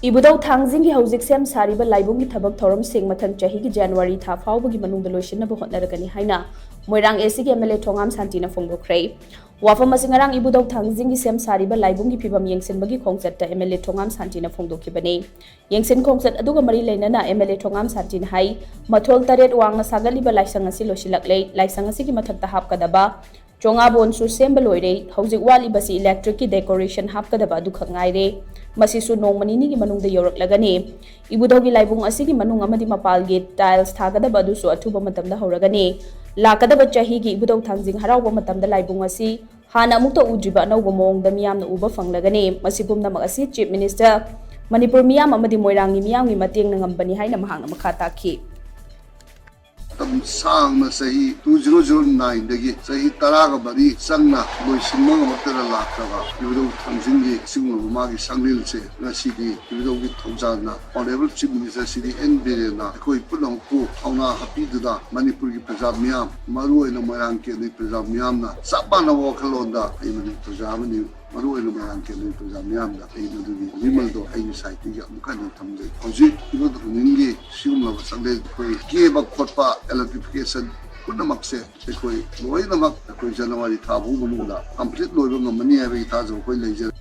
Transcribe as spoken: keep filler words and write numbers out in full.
ꯏꯕꯨꯙꯧ ꯊꯥꯡꯖꯤꯡꯒꯤ ꯍꯧꯖꯤꯛ ꯁꯦꯝ ꯁꯥꯔꯤꯕ ꯂꯥꯏꯕꯨꯡꯒꯤ ꯊꯕꯛ ꯊꯧꯔꯝꯁꯤꯡ ꯃꯊꯪ ꯆꯍꯤꯒꯤ ꯖꯅꯋꯥꯔꯤ ꯊꯥ ꯐꯥꯎꯕꯒꯤ ꯃꯅꯨꯡꯗ ꯂꯣꯏꯁꯤꯟꯅꯕ ꯍꯣꯠꯅꯔꯒꯅꯤ ꯍꯥꯏꯅ ꯃꯣꯏꯔꯥꯡ ꯑꯦꯁꯤꯒꯤ ꯑꯦꯝ ꯑꯦꯜ ꯑꯦ ꯊꯣꯉꯥꯝ ꯁꯥꯟꯇꯤꯅ ꯐꯣꯡꯗꯣꯛꯈ꯭ꯔꯦ꯫ ꯋꯥꯐꯝ ꯑꯁꯤ ꯉꯔꯥꯡ ꯏꯕꯨꯙꯧ ꯊꯥꯡꯖꯤꯡꯒꯤ ꯁꯦꯝ ꯁꯥꯔꯤꯕ ꯂꯥꯏꯕꯨꯡꯒꯤ ꯐꯤꯕꯝ ꯌꯦꯡꯁꯤꯟꯕꯒꯤ ꯈꯣꯡꯆꯠꯇ ꯑꯦꯝ ꯑꯦꯜ ꯑꯦ ꯊꯣꯉꯥꯝ ꯁꯥꯟꯇꯤꯅ ꯐꯣꯡꯗꯣꯛꯈꯤꯕꯅꯤ꯫ ꯌꯦꯡꯁꯤꯟ ꯈꯣꯡꯆꯠ ꯑꯗꯨꯒ ꯃꯔꯤ ꯂꯩꯅꯅ ꯑꯦꯝ ꯑꯦꯜ ꯑꯦ ꯊꯣꯉꯥꯝ ꯁꯥꯟꯇꯤꯅ ꯍꯥꯏ, ꯃꯊꯣꯜ ꯇꯔꯦꯠ ꯋꯥꯡꯅ ꯁꯥꯒꯠꯂꯤꯕ ꯂꯥꯏꯁꯪ ꯑꯁꯤ ꯂꯣꯏꯁꯤꯜꯂꯛꯂꯦ꯫ ꯂꯥꯏꯁꯪ ꯑꯁꯤꯒꯤ ꯃꯊꯛꯇ ꯍꯥꯞꯀꯗꯕ ꯆꯣꯉꯥꯕꯣꯟꯁꯨ ꯁꯦꯝꯕ ꯂꯣꯏꯔꯦ꯫ ꯍꯧꯖꯤꯛ ꯋꯥꯠꯂꯤꯕꯁꯤ ꯏꯂꯦꯛꯇ꯭ꯔꯤꯛꯀꯤ ꯗꯦꯀꯣꯔꯦꯁꯟ ꯍꯥꯞꯀꯗꯕ ꯑꯗꯨꯈꯛ ꯉꯥꯏꯔꯦ꯫ ꯃꯁꯤꯁꯨ ꯅꯣꯡꯃ ꯅꯤꯅꯤꯒꯤ ꯃꯅꯨꯡꯗ ꯌꯧꯔꯛꯂꯒꯅꯤ꯫ ꯏꯕꯨꯙꯧꯒꯤ ꯂꯥꯏꯕꯨꯡ ꯑꯁꯤꯒꯤ ꯃꯅꯨꯡ ꯑꯃꯗꯤ ꯃꯄꯥꯟꯒꯤ ꯇꯥꯏꯜꯁ ꯊꯥꯒꯗꯕ ꯑꯗꯨꯁꯨ ꯑꯊꯨꯕ ꯃꯇꯝꯗ ꯍꯧꯔꯒꯅꯤ꯫ ꯂꯥꯛꯀꯗꯕ ꯆꯍꯤꯒꯤ ꯏꯕꯨꯙꯧ ꯊꯥꯡꯖꯤꯡ ꯍꯔꯥꯎꯕ ꯃꯇꯝꯗ ꯂꯥꯏꯕꯨꯡ ꯑꯁꯤ ꯍꯥꯟꯅ ꯑꯃꯨꯛꯇ ꯎꯗ꯭ꯔꯤꯕ ꯑꯅꯧꯕ ꯃꯑꯣꯡꯗ ꯃꯤꯌꯥꯝꯅ ꯎꯕ ꯐꯪꯂꯒꯅꯤ꯫ ꯃꯁꯤ ꯄꯨꯝꯅꯃꯛ ꯑꯁꯤ ꯆꯤꯐ ꯃꯤꯅꯤꯁꯇꯔ, ꯃꯅꯤꯄꯨꯔ ꯃꯤꯌꯥꯝ ꯑꯃꯗꯤ ꯃꯣꯏꯔꯥꯡꯒꯤ ꯃꯤꯌꯥꯝꯒꯤ ꯃꯇꯦꯡꯅ ꯉꯝꯕꯅꯤ ꯍꯥꯏꯅ ꯃꯍꯥꯛꯅ ꯃꯈꯥ ꯇꯥꯈꯤ꯫ ꯃꯇꯝ ꯁꯥꯡꯅ, ꯆꯍꯤ two zero zero nine ꯗꯒꯤ ꯆꯍꯤ ꯇꯔꯥꯒ ꯃꯔꯤ ꯆꯪꯅ ꯂꯣꯏꯁꯤꯟꯕ ꯉꯝꯃꯛꯇꯅ ꯂꯥꯛꯈ꯭ꯔꯕ ꯏꯕꯨꯙꯧ ꯊꯥꯡꯖꯤꯡꯒꯤ ꯁꯤꯒꯨꯝꯂꯕ ꯃꯥꯒꯤ ꯁꯪꯂꯦꯟꯁꯦ ꯉꯁꯤꯗꯤ ꯏꯕꯨꯙꯧꯒꯤ ꯊꯧꯖꯥꯜꯅ Honourable Chief Minister Shri N ꯕꯤꯔꯦꯟꯅ ꯑꯩꯈꯣꯏ ꯄꯨꯝꯅꯃꯛꯄꯨ ꯊꯧꯅꯥ ꯍꯥꯞꯄꯤꯗꯨꯅ ꯃꯅꯤꯄꯨꯔꯒꯤ ꯄ꯭ꯔꯖꯥ ꯃꯤꯌꯥꯝ, ꯃꯔꯨꯑꯣꯏꯅ ꯃꯣꯏꯔꯥꯡ ꯀꯦꯟꯗ꯭ꯔꯒꯤ ꯄ꯭ꯔꯖꯥ ꯃꯤꯌꯥꯝꯅ ꯆꯞ ꯃꯥꯟꯅꯕ ꯋꯥꯈꯜꯂꯣꯟꯗ ꯑꯩ ꯃꯅꯤꯄꯨꯔ ꯄ꯭ꯔꯖꯥ ꯑꯃꯅꯤ꯫ ꯃꯔꯨꯑꯣꯏꯅ ꯃꯣꯏꯔꯥꯡ ꯀꯦꯟꯗ꯭ꯔꯒꯤ ꯄ꯭ꯔꯖꯥ ꯃꯤꯌꯥꯝꯗ ꯑꯩ ꯃꯗꯨꯒꯤ ꯋꯤꯃꯜꯗꯣ ꯑꯩꯒꯤ ꯁꯥꯏꯠꯇꯒꯤ ꯑꯃꯨꯛ ꯍꯟꯅ ꯊꯝꯖꯩ꯫ ꯍꯧꯖꯤꯛ ꯏꯕꯨꯙꯧ ꯊꯥꯡꯖꯤꯡꯒꯤ ꯁꯤꯒꯨꯝꯂꯕ ꯁꯪꯂꯦꯟ ꯑꯩꯈꯣꯏ ꯀꯦꯕ ꯈꯣꯠꯄ, electrification ꯄꯨꯝꯅꯃꯛꯁꯦ ꯑꯩꯈꯣꯏ ꯂꯣꯏꯅꯃꯛ ꯑꯩꯈꯣꯏ ꯖꯅꯋꯥꯔꯤ ꯊꯥ ꯐꯥꯎ ꯃꯅꯨꯡꯗ complete ꯂꯣꯏꯕ ꯉꯝꯃꯅꯤ ꯍꯥꯏꯕꯒꯤ ꯊꯥꯖꯕ ꯑꯩꯈꯣꯏ ꯂꯩꯖꯔꯦ꯫